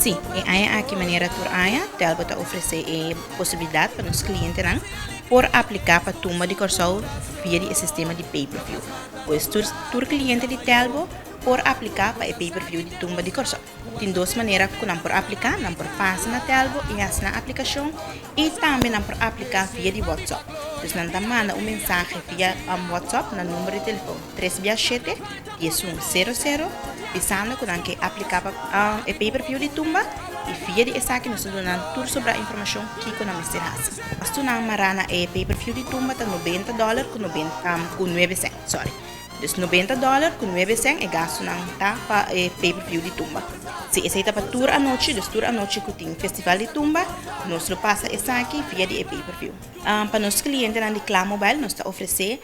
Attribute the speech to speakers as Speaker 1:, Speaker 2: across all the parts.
Speaker 1: Sí, e aña aki manera tur aña, Telbo ta ofresé e posibilidat pa nos klientenan por apliká pa Tumba di Kòrsou via di e sistema di pay per view. Pues tur tur kliente di Telbo por apliká pa e pay per view di Tumba di Kòrsou. Tin dos manera ku nan por apliká, nan por pasa na Telbo i hasi nan aplikashon i tambe nan por apliká via di WhatsApp. Dus nan ta manda un mensahe via WhatsApp na number di telefon tres bia shete, 11 sero sero bisando ku nan ke apliká pa e pay per view di tumba i via di esaki nos ta duna nan tur sobrá informashon kiko nan mester hasi. Gastunan mará na e pay per view di tumba ta 90 dòler ku ku nuebe sènt, sòri. Dus 90 dòler ku nuebe sèn e gastunan ta pa e pay per view di tumba. Si esei ta pa tur anochi, dus tur anochi ku tin festival di tumba, nos lo pasa esaki via di e pay per view. Pa nos klientenan di Kla Mobile nos ta ofresé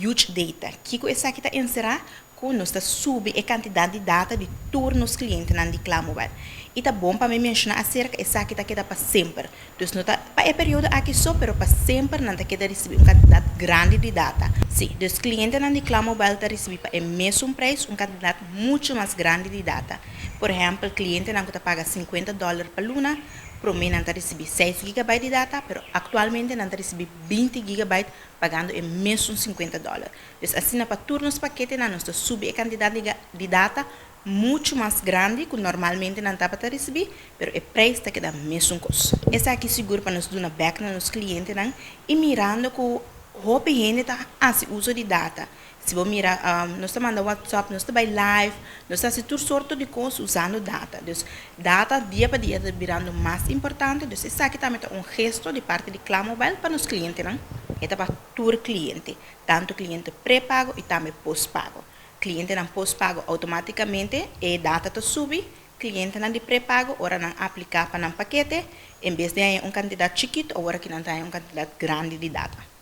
Speaker 1: huge data. Kiko esaki ta enserá? Ku nos ta subi e kantidat di data di tur nos klientenan di Kla Mobile. I ta bon pa mi menshoná aserka esaki ta keda pa semper. Dus no ta pa e periodo aki so, pero pa semper nan ta keda risibí un kantidat grandi di data. Sí, dus klientenan di Kla Mobile ta risibí pa e mesun preis un kantidat muchu mas grandi di data. Por ehèmpel, klientenan ku ta paga 50 dòler pa luna, promé nan ta risibí 6 gigabyte di data, pero aktualmente nan ta risibí 20 gigabyte pagando e mesun 50 dòler. Dus asina pa tur nos paketenan nos ta subi e kantidat di data muchu mas grandi ku normalmente nan tabata risibí, pero e preis ta keda mesun kos. Esaki sigur pa nos duna bèk na nos klientenan i mirando ku hopi hende ta hasi uso di data. Si bo mira, nos ta manda WhatsApp, nos ta bai live, nos ta hasi tur sorto di kos usando data. Dus data dia pa dia ta birando mas importante, dus esaki tambe ta un gesto di parti di Klamobile pa nos klientenan. E ta pa tur kliente, tantu kliente prepago i tambe postpago. Klientenan postpago outomátikamente e data ta subi. Klientenan di prepago ora nan apliká pa nan pakete, en bes di haña un kantidat chikitu, awor aki nan ta haña un kantidat grandi di data.